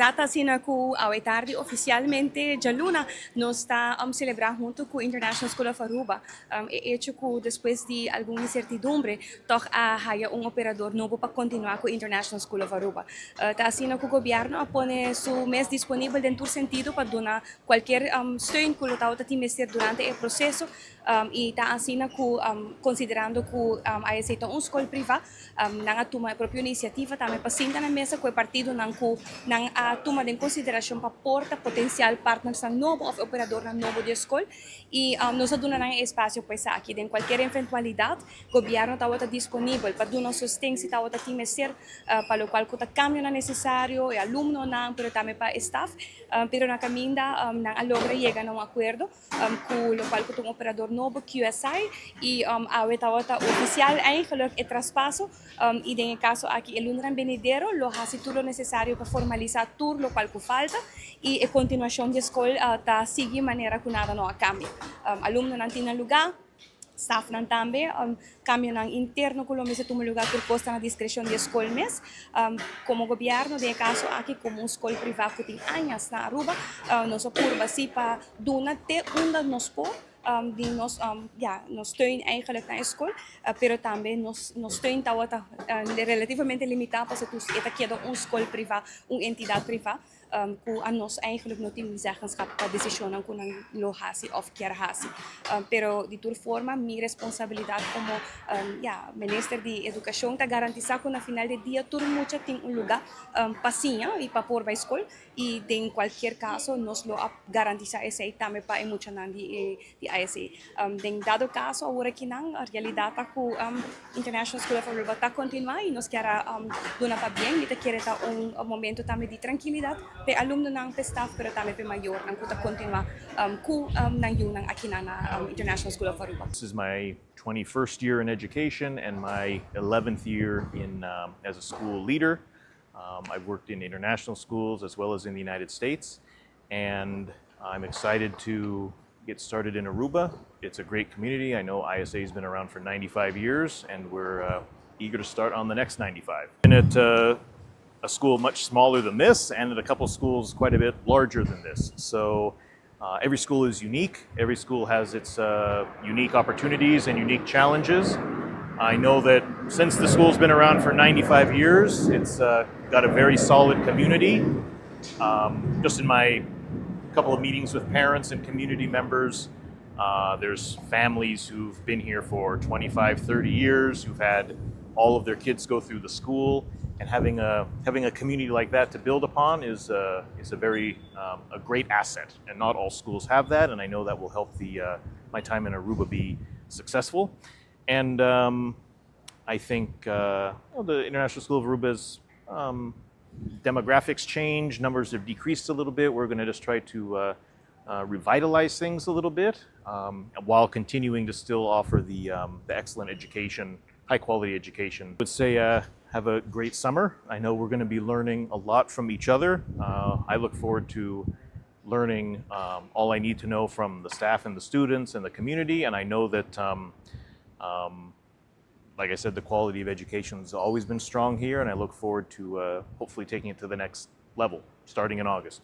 Berdad asina cu awe tardi oficialmente dialuna nos ta celebra hunto cu International School of Aruba e hecho cu despues di algun incertidumbre toch a haya un operador nobo pa continua cu International School of Aruba. Ta asina cu gobierno a pone su mes disponibel den tur sentido pa duna cualkier steun cu lo tabata tin mester durante e proceso y ta asina cu, considerando cu ISA ta un scol priva, nan a tuma e propio iniciativa tambe pa sinta na mesa cu e partidonan cu nan a tuma den consideracion pa porta potencial partnersnan nobo of operadornan nobo di e scol y nos a duna nan e espacio pa esaki. Den cualkier eventualidad, gobierno tabata disponibel pa duna sosten si tabata tin mester pa locual cu ta cambionan necesario, e alumnonan pero tambe pa e staff, pero na caminda nan a logra yega na un acuerdo cu locual cu ta un operador nobo, QSI, y awe tabata oficial eigenlijk e traspaso y den e caso aki e lunanan benidero lo haci tur lo necesario pa formalisa tur locual cu falta y e continuacion di e scol ta sigui manera cu nada no a cambia. Alumnonan tin nan lugar, staffnan tambe, cambionan interno cu lo mester tuma lugar, tur cos ta na discrecion di e scol mes. Como gobierno, den e caso aki como un scol priva cu tin añas na Aruba, nos a purba si pa duna te unda nos por di nos, ya, nos steun eigenlijk na e scol, pero tambe nos steun tabata relativamente limita pasobra e ta keda un scol priva, un entidad priva cu a nos eigenlijk no tin zeggenschap pa decisionnan cu nan lo haci of kier haci. Pero di tur forma mi responsabilidad como, ya, minister di educacion ta garantisa cu na final di dia tur mucha tin un lugar pa siña y pa por bay scol y den cualkier caso nos lo a garantisa esey tambe pa e muchanan di ISA. Den dado caso awor akinan realidad ta cu International School of Aruba ta continua y nos kier a duna pabien. Mi ta kere ta un momento tambe di trankilidad p'e alumnonan, p'e staff, pero tambe p'e mayornan cu ta continua cu nan yunan akinan na International School of Aruba. This is my 21st year in education and my 11th year as a school leader. I've worked in international schools as well as in the United States, and I'm excited to get started in Aruba. It's a great community. I know ISA has been around for 95 years, and we're eager to start on the next 95. Been at a school much smaller than this, and at a couple schools quite a bit larger than this. So every school is unique. Every school has its unique opportunities and unique challenges. I know that since the school's been around for 95 years, it's got a very solid community. Just in my couple of meetings with parents and community members, there's families who've been here for 25, 30 years, who've had all of their kids go through the school, and having a community like that to build upon is a great asset. And not all schools have that, and I know that will help the my time in Aruba be successful. And I think well, the International School of Aruba's demographics change, numbers have decreased a little bit. We're going to just try to revitalize things a little bit while continuing to still offer the excellent education, high quality education. I would say have a great summer. I know we're going to be learning a lot from each other. I look forward to learning all I need to know from the staff and the students and the community, and I know that, like I said, the quality of education has always been strong here, and I look forward to hopefully taking it to the next level starting in August.